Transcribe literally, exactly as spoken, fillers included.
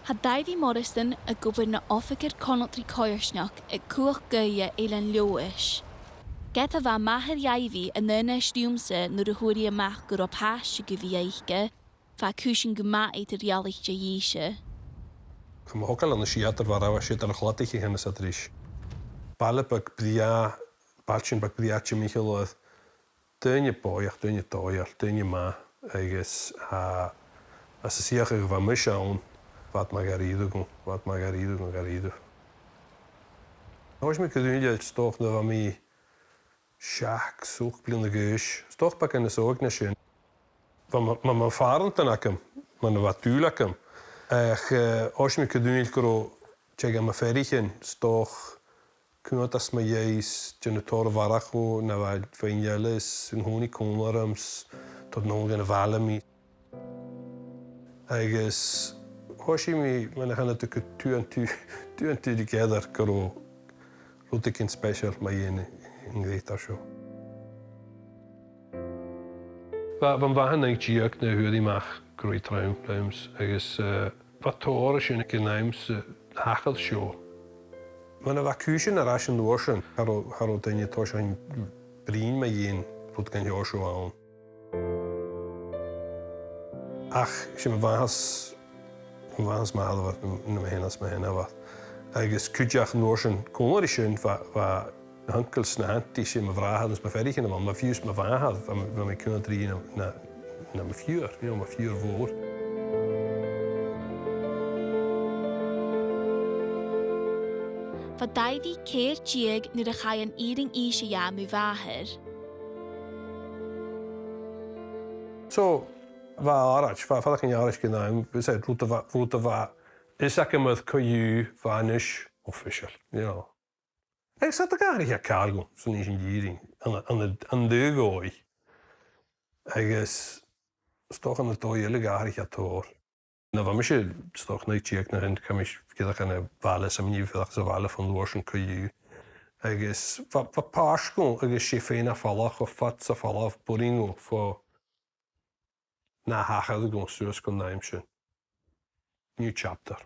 Tha Daibhidh Moireasdan ag obair na oifigear conaltraidh coimhearsnachd aig Cuach Gaoithe Eilean Leòdhais. Ged a bha m' athair Dhaibhidh an aon aois riumsa nuair a fhuair e a-mach gun robh pàiste gu bhith aige, bha cùisean gu math eadar-dhealaichte dhìse. Tha mo thogail ann an Sìtheadar, bha, bha Sìtheadar a' Chladaich a cheannas iad ris. Baile beag brèagha, bailtean beag brèagha timcheall oirre. Duine bòidheach, duine dòigheil, duine math, agus, a, anns an t-suidheachadh a bha mise ann, bha iad math dha-rìribh, bha iad math dha-rìribh, dha-rìribh. Thòisich mi gu dùil air, 's dòcha, nuair a bha mi seachd, ochd bliadhna a dh'aois, 's dòcha beagan nas òige na sin. Bha mo, bha mo phàrantan agam, mar a bha dùil agam. Ach, eh, thòisich mi gu dùil gun robh, tè dha mo pheathraichean, 's dòcha, cunntas mu dheidhinn, dèanamh tòrr a bharrachd dhomh, na bha, bha fèin-eòlas, an-còmhnaidh còmhla rium, 's toirt an-còmhnaidh dhan a' bhaile mi. Agus thòisich mi, mar a chanadh tu, gu two and two, two and two together, gun robh rudeigin speiseil mu dheidhinn an creutair seo. Bha, bha mo mhàthair naoi deug nuair a fhuair i a-mach gun robh i trom leams, agus, eh, bha tòrr an sin aig an àm sa thachair seo. Mar a bha cùisean air ais an uair sin, cha robh, cha robh daoine a' tòiseachadh a' bruidhinn mu dheidhinn rudeigin an seo ann. Ach 's e mo mhàthair, mo mhàthair 's mo sheanmhair, no mo sheanair 's mo sheanmhair. Agus cuideachd an uair sin, còmhla ri sin, bha, bha na h-uncles 's na aunties, 's e mo bhràthair agus mo pheathraichean a bh' ann, bha fiù 's mo mhàthair, bha, bha mi a' cumail rithe na, na, na mo phiuthar, you know, mo phiuthar mhòr. Bha Daibhidh ceithir deug nuair a chaidh an fhìrinn innse dha mu mhàthair. So, bha e àraid, bha e faireachdainn àraid aig an àm, 's e rud a bha, rud a bha fhios agam air co-dhiù, bha e a-nis official, you know. Agus tha e ag atharrachadh càil dhomh, san aois an fhìrinn, an, an, an dòigh. Agus 's dòcha an dòigh eile ag atharrachadh tòrr. Nuair a bha mise, 's dòcha, naoi deug no sin, chaidh mise dìreach dhan a' bhaile, 's a' mhìneachadh sa bhaile bhon uair sin co-dhiù. Agus bha, bha pàirt dhomh, agus 's e fhèin a' falach, bha fad 's a' falach, boring dhomh, bho na thachair dhomh suas gun àm sin. New chapter.